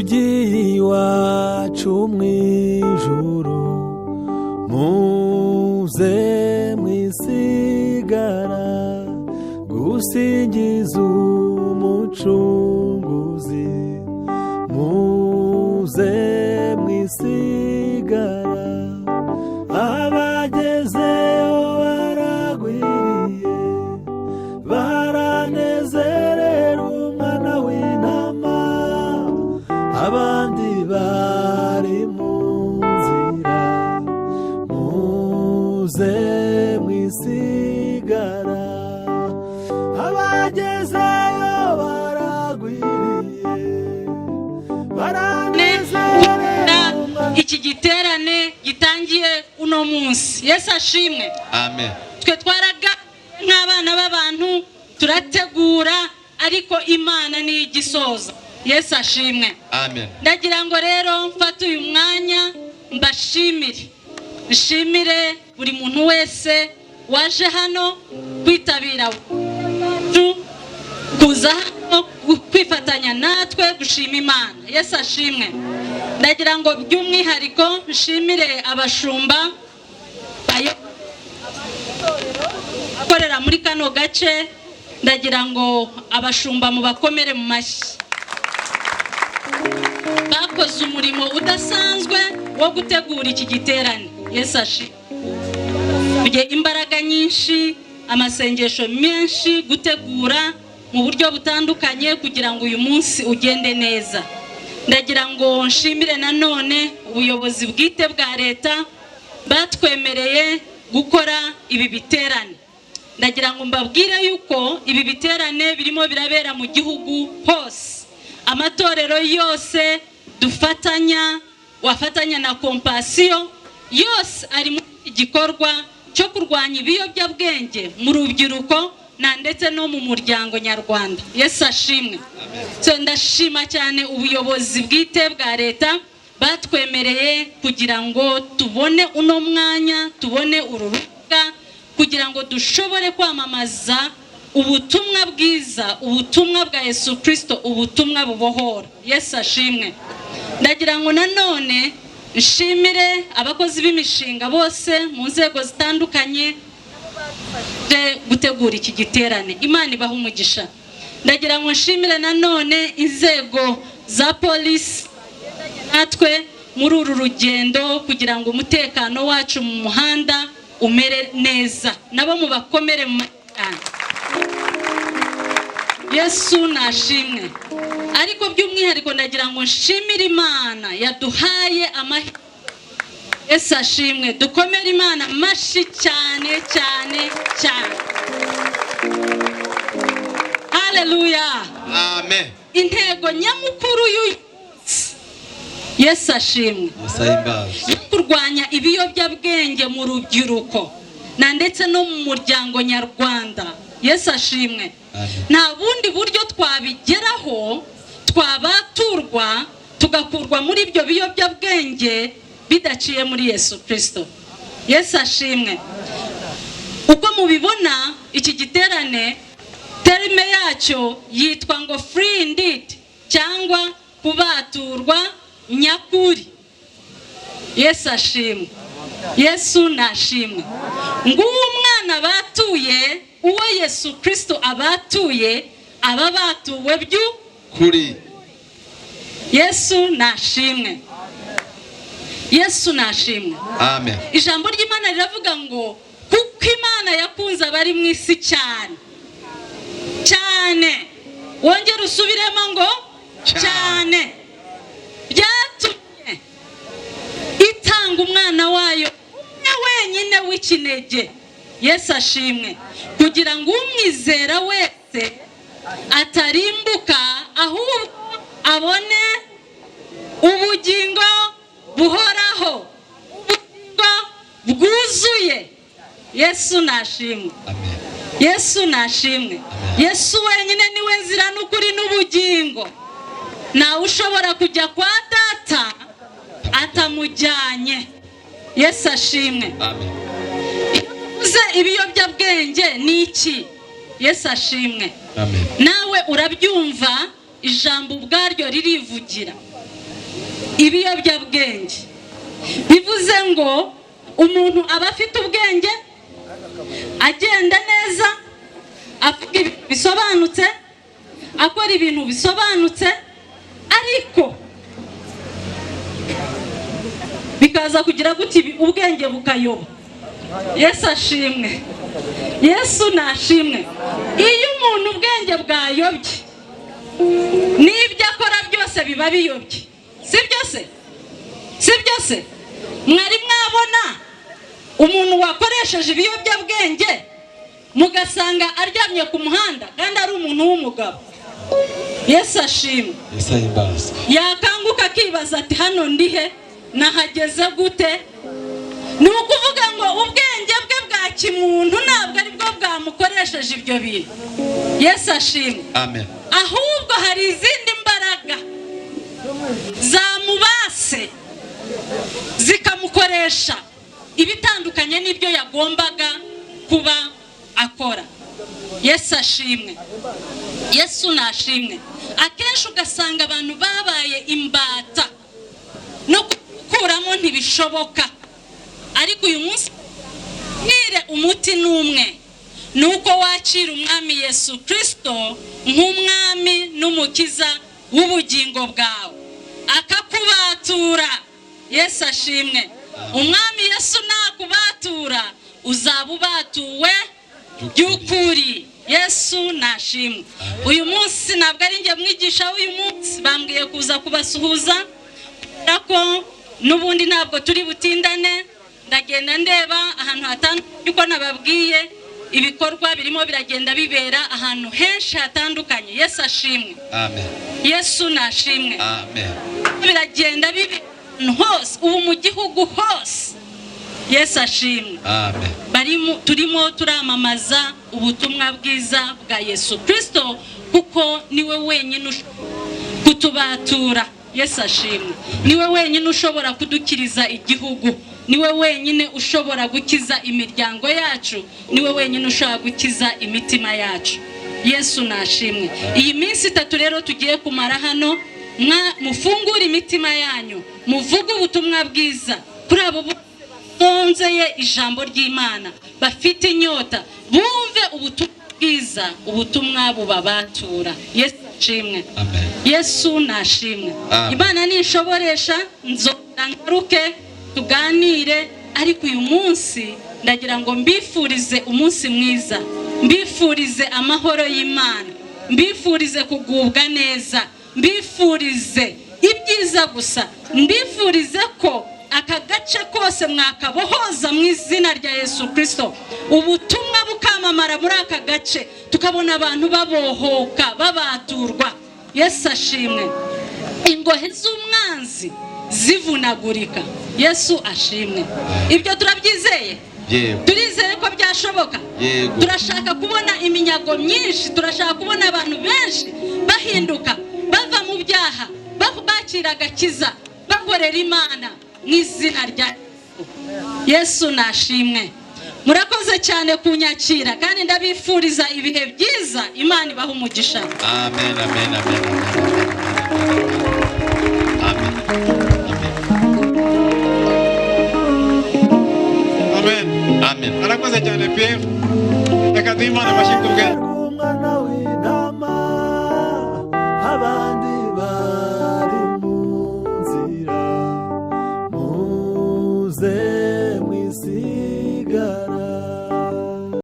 Tugiye iwacu mu ijuru, muze mwisigara gusingiza Umucunguzi, muze mwisigara. Abagezeyo baragwiriye, baranezerera Umwana w'Intama, abandi bari mu nzira. Muze mwisigara, abagezeyo baragwiriye, baranezerera Umwana. Iki giterane gitangiye uno munsi, Yesu ashimwe. Amen. Twe twaraganiriye nk'abana b'abantu, turategura, ariko Imana niyo igisoza. Yesu ashimwe. Amen. Ndagira ngo rero mfate uyu mwanya mbashimire, nshimire buri muntu wese waje hano kwitabira, kuza hano kwifatanya natwe gushima Imana. Yesu ashimwe. Ndagira ngo by'umwihariko nshimire abashumba akorera muri kano gace. Ndagira ngo abashumba mubakomere mu mashyi. Bakoze umurimo udasanzwe wo gutegura iki giterane. Yesu ashimwe. Imbaraga nyinshi, amasengesho menshi, gutegura mu buryo butandukanye kugira ngo uyu munsi ugende neza. Ndagira ngo nshimire nanone ubuyobozi bwite bwa leta batwemereye gukora ibi biterane. Ndagira ngo mbabwire yuko ibi biterane birimo birabera mu gihugu hose, amatorero yose dufatanya, wafatanya na Compassion yose ari mu gikorwa cyo kurwanya ibiyobyabwenge mu rubyiruko na ndetse no mu muryango nyarwanda. Yesu ashimwe. So, ndashima cyane ubuyobozi bwite bwa leta batwemereye kugira ngo tubone uno mwanya, tubone uru rubuga kugira ngo dushobore kwamamaza ubutumwa bwiza, ubutumwa bwa Yesu Kirisito, ubutumwa bubohora. Yesu ashimwe. Ndagira ngo nanone nshimire abakozi b'imishinga bose mu nzego zitandukanye gutegura iki giterane. Imana ibaha umugisha. Ndagira ngo nshimire nanone inzego za polisi natwe muri uru rugendo kugira ngo umutekano wacu mu muhanda umere neza. Nabo mubakomere mu cyane. Yesu nashimwe. Ariko by'umwihariko ndagira ngo nshimire Imana yaduhaye amahirwe. Yesu ashimwe. Dukomere Imana amashyi cyane cyane cyane. Haleluya. Amen. Intego nyamukuru y'uyu munsi, Yesu ashimwe, Yesu ahimbazwe. yo kurwanya ibiyobyabwenge mu rubyiruko na ndetse no mu muryango nyarwanda, Yesu ashimwe, Amen. nta bundi buryo twabigeraho, twabaturwa tugakurwa muri ibyo biyobyabwenge bidaciye muri Yesu Kirisito. Yesu ashimwe. Uko mubibona, iki giterane theme yacyo yitwa ngo "Free indeed" cyangwa kubaturwa nyakuri. Yesu ashimwe. Yesu nashimwe. Nguwo umwana batuye, uwo Yesu Kirisito abatuye, aba batuwe byu Kuri. Yesu nashimwe. Yesu nashimwe. Amen. Ijambo ry'Imana riravuga ngo kuko Imana yakunze abari mu isi cyane cyane. Wongere usubiremo ngo Cyane. Cyane. Byatumye itanga umwana wayo umwe wenyine w'ikinege, Yesu ashimwe, kugira ngo umwizera wese atarimbuka, ahubwo abone ubugingo buhoraho, ubugingo bwuzuye. Yesu nashimwe. Amen. Yesu nashimwe. Yesu wenyine niwe nzira n'ukuri n'ubugingo. Ntawe ushobora kujya kwa Data atamujyanye. Yesu ashimwe. Amen. Iyo tuvuze ibiyobyabwenge ni iki? Yesu ashimwe. Amen. Nawe urabyumva, ijambo ubwaryo ririvugira. Ibiyobyabwenge bivuze ngo umuntu aba afite ubwenge, agenda neza, avuga ibintu bisobanutse, akora ibintu bisobanutse, ariko bikaza kugira gutya ubwenge bukayoba. Yesu ashimwe, Yesu nashimwe. Iyo umuntu ubwenge bwayobye, n'ibyo akora byose biba biyobye. Sibyo se? Sibyo se? Mwari mwabona umuntu wakoresheje ibiyobyabwenge mugasanga aryamye ku muhanda kandi ari umuntu w'umugabo? Yesu ashimwe. Yesu ahimbazwe. Yakanguka akibaza ati hano ndihe, nahageze gute? Ni ukuvuga ngo ubwenge bwe bwa kimuntu ntabwo ari bwo bwamukoresheje ibyo bintu. Yesu ashimwe. Amen. Ahubwo hari izindi mbaraga zamubase zikamukoresha ibitandukanye n'ibyo yagombaga kuba akora. Yesu ashimwe, Yesu nashimwe. Akenshi ugasanga abantu babaye imbata no gukuramo ntibishoboka, ariko uyu munsi mwire umuti n'umwe, ni uko wakira Umwami Yesu Kristo nk'umwami n'umukiza w'ubugingo bwawe, akakubatura. Yesu ashimwe. Umwami Yesu nakubatura uzaba ubatuwe by'ukuri. Yesu nashimwe. Uyu munsi ntabwo ari njye mwigisha w'uyu munsi, bambwiye kuza kubasuhuza kubera ko n'ubundi ntabwo turi butindane. Ndagenda ndeba ahantu hatandukanye, uko nababwiye ibikorwa birimo biragenda bibera ahantu henshi hatandukanye. Yesu ashimwe. Amen. Yesu nashimwe. Amen. Biragenda bibera ahantu hose, ubu mu gihugu hose. Yesu ashimwe. Amen. Turimo turamamaza ubutumwa bwiza bwa Yesu Kristo, kuko niwe wenyine kutubatura. Yesu ashimwe. Niwe wenyine ushobora kudukiriza igihugu, niwe wenyine ushobora gukiza imiryango yacu, niwe wenyine ushobora gukiza imitima yacu. Yesu nashimwe. Iyi minsi itatu rero tugiye kumara hano, mufungure imitima yanyu, muvuge ubutumwa bwiza kuri abo basonzeye ijambo ry'Imana, bafite inyota, bumve ubutumwa bwiza, ubutumwa bubabatura. Yesu ashimwe. Amen. Yesu nashimwe. Amen. Imana nishoboresha nzongera ngaruke tuganire, ariko uyu munsi ndagira ngo mbifurize umunsi mwiza, mbifurize amahoro y'Imana, mbifurize kugubwa neza, mbifurize ibyiza gusa, mbifurize ko aka gace kose mwakabohoza mu izina rya Yesu Kristo, ubutumwa bukamamara muri aka gace, tukabona abantu babohoka, babaturwa. Yesu ashimwe. Ingohe z'umwanzi zivunagurika. Yesu ashimwe. Ibyo turabyizeye. Yego. Turizeye ko byashoboka. Yego. Turashaka kubona iminyago myinshi, turashaka kubona abantu benshi bahinduka, bava mu byaha, bakira agakiza, bakorera Imana mu izina rya Yesu nashimwe. Murakoze cyane kunyakira, kandi ndabifuriza ibihe byiza. Imana ibahe umugisha. Amen, amen, amen, amen. Amen. Amen. Amen. Amen. Arakoze cyane Pierre. Reka duhe Imana amashyi kubwe. Umwana w'intama, abandi bari mu nzira, muze mwisi.